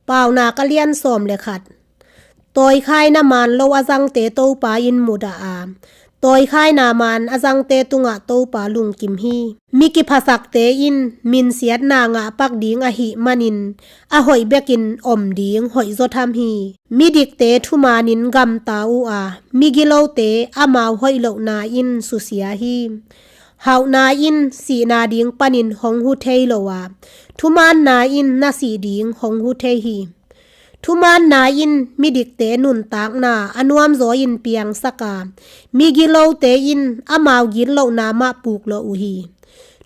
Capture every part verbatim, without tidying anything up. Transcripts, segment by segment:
Paunak a lian sawm le khat. Tawikhaina maan lo a zangte Topa in mudah a, tawikhaina maan a zangte tungah Topa lungkim hi. Mi kiphasakte in minsiatna ngahpak ding ahih manin a hoih bekin om ding hoihzaw tham hi. Midikte thumaanin gamta uh a, migilote amau hoih lohna in susia hi. Hauhna in sihna ding panin hong hu thei lo a, thumaanna in na sih ding hong hu thei hi. Thumaanna in midikte nuntakna a nuamzaw in piangsak a, migilote in amau gitlohna mah puklawh uh hi.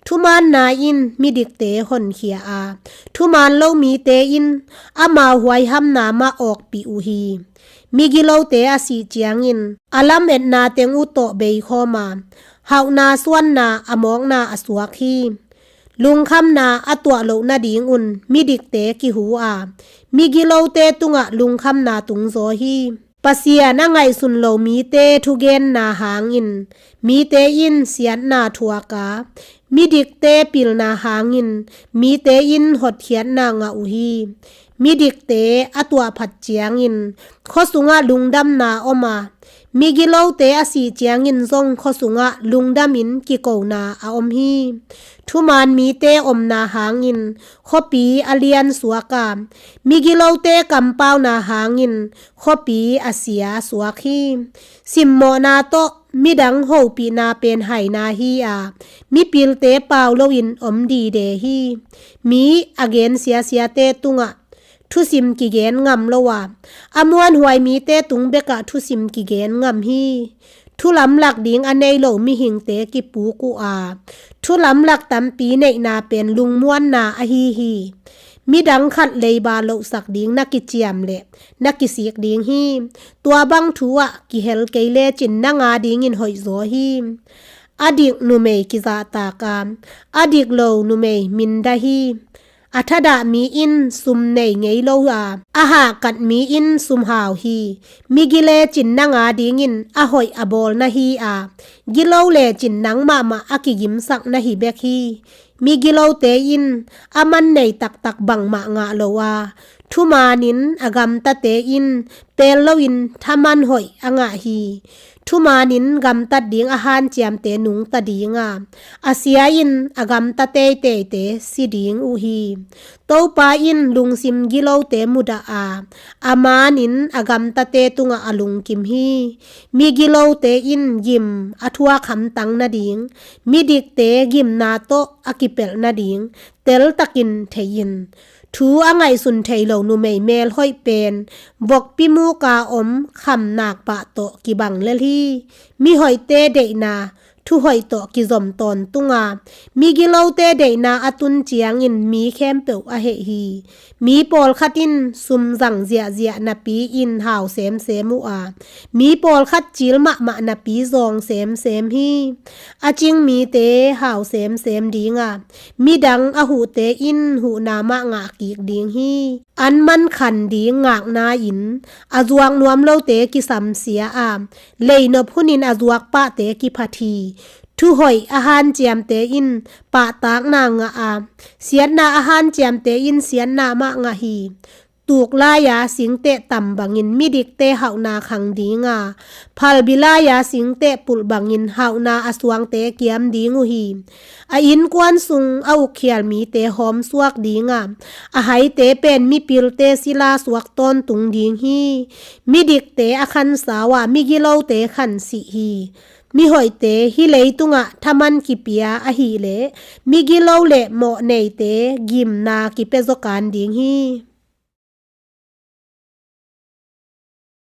Thumaanna in midikte honkhia a, thumaan lo mite in amau huaihamna mah awkpih uh hi. Migilote a sih ciangin a lametna teng uh tawh beikhawm a, hauhna suanna a mawkna a suak hi. Lungkhamna a tuah loh nadingun midikte kihu a, migilote tungah lungkhamna tungzaw hi. Pasian a ngaihsun lo mite thugenna hangin mite in siatna thuak a, midikte pilna hangin mite in hotkhiatna ngah uh hi. Midikte a tuahphat ciangin khuasungah lungdamna om a, migilote a sih ciangin zong khuasungah lungdamin kikona a om hi. Thumaan mite omna hangin khuapi a lian suak a, migilote kampauna hangin khuapi a sia suak hi. Simmawhna tawh midang hopihna pen haina hi a, mipilte pau loin om dide hi. Mi a gen siasiate tungah thusim kigen ngam lo a, a muanhuai mite tung bekah thusim kigen ngam hi. Thu lamlak ding a nei lo mihingte kipuk uh a, thu lamlak tampi neihna pen lungmuanna ahi hi. Midang khat leiba lohsak ding na kiciam le na kisik ding hi. Tua bang thu ah kihel kei lecin nang adingin hoihzaw hi. A dik numei kizahtak a, a dik lo numei minda hi. A thadah mi in sum nei ngei lo a, a hahkat mi in sum hau hi. Migi lecin nang adingin a hoih a bawl na hi a, gilo lecin nang mahmah a kigimsak na hi bek hi. Migilote in a man nei taktak bangmah ngah lo a, thumaanin a gamtate in pel loin thaman hoih a ngah hi. Thumaanin gamtat ding a hanciamte nungta ding a, a sia in a gamta teiteite si ding uh hi. Topa in lungsim gilote mudah a, a maanin a gamtate tungah a lungkim hi. Migilote in gim a thuak hamtang nading, midikte gimna tawh a kipelh nading teltakin thei in. Thu a ngaihsun thei lo numei melhoih pen vokpi muka om khamnak pah tawh kibang lel hi. Mihoihte deihna thuhoih tawh kizom tawntung a, migilote deihna a tun ciangin mi khempeuh a heh hi. Mi pawlkhat in sum zang ziahziah napi-in hau semsem uh a, mi pawlkhat cil mahmah napi zawng semsem hi. A cing mite hau semsem ding a, midang a huhte in huhna mah ngah kik ding hi. An man khan ding ngakna-in a zuak nuam lote kisamsia a, leinop hunin a zuak pahte kiphat hi. Thuhoih a hanciamte in pahtakna ngah a, siatna a hanciamte in siatna mah ngah hi. Tuklai-a singteh tam bangin midikte hauhna khang ding a, phalbi lai-a singteh pulh bangin hauhna a suangte kiam ding uh hi. A innkuan sung a ukkhial mite hawmsuak ding a, a haite pen mipilte sila suak tawntung ding hi. Midikte a khansau a, migilote khansih hi. Mihoihte hih leitungah thaman kipia ahihleh, migilo le mawhneite gimna kipia zaw kan ding hi.